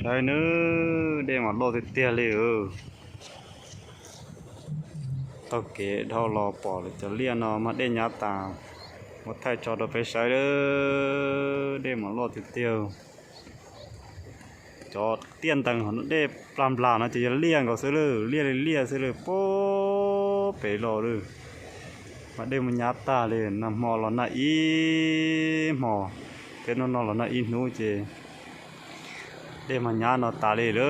Saib nawb, dej mas loj tiag tiag li. Taug kev dhau los pom lawv cov liaj no mas dej nyab tas, mus thaij tso rau peb saib lawm, dej mas loj tiag tiag. Cov tiaj ntees hauv no dej plag nplas no ces yog liaj nkaus xwb lawm, liaj li liaj xwb lawm, puag pem los lawm. Mas dej mus nyab tag li, nag hmo los nag ib hmos, thiab hnub no los nag ib hnub ces dej mas nyab no tas li lawm.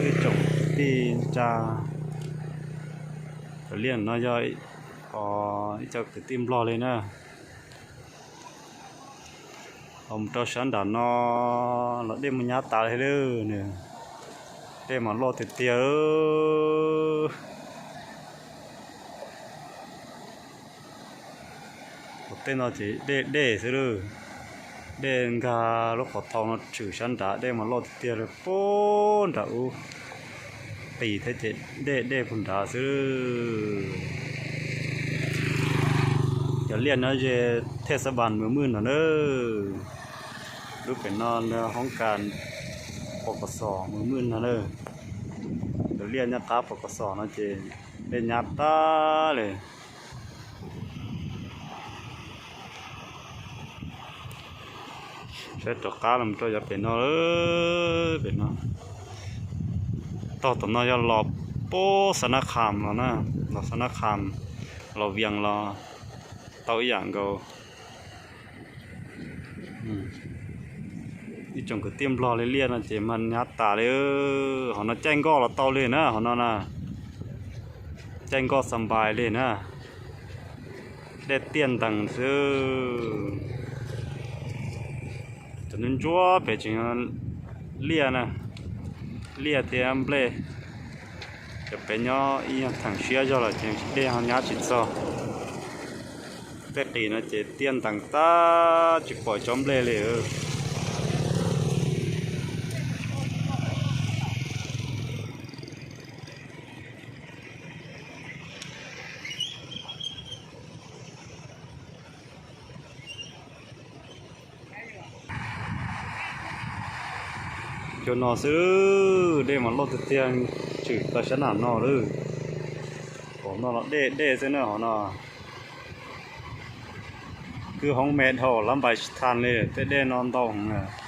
Ib tsoom kwv tij ntsa, cov liaj no yog ib co kwv tij Nplog li na. Los mus rau sab nram no los dej mus nyab tas li lawm, dej mas loj tiag tiag. Ua tej no ces dej dej xwb lawm, dej nkag lub qhov thau no tshwm sab nrad, dej mas loj tiag tiag li puag nram ub, qis thiab ces dej dej puag nrad xwb. Cov liaj no ze thej xab npas Mws Mwj no na, lub pem no hoob kas Pos Kos Xos Mws Mwj no na. Cov liaj nyob qab Pos Kos Xos no ces dej nyab tag li. Saib rov qab los rau yav pem no, pem no, tog tom no yog los puag Xav Nab Kham los na, los Xav Nab Kham, los Vias los tau ib yam nkaus. Ib tsoom kwv tij Nplog li liaj no ces mas nyab tas li. Hauv no caij nkoj los tau li na, hauv no na, caij nkoj xa npais li na. Dej tiaj ntees xwb. Cov ntsuab ntsuab pem tseem liaj na, liaj thiab nplej. Cov pem nyob ib nyuag theem siab zog lawm ces dej ho nyab tsis txog. Tej qis no ces tiaj ntees tag tsis pom tsob nplej li. Cov no xwb, dej mas loj tiag tiag, tshwm tau sab nram no lawm. Hauv no los dej dej xwb na, hauv no kwj hoob me dhau lab npais tsis thaj li, tej dej no ntau heev.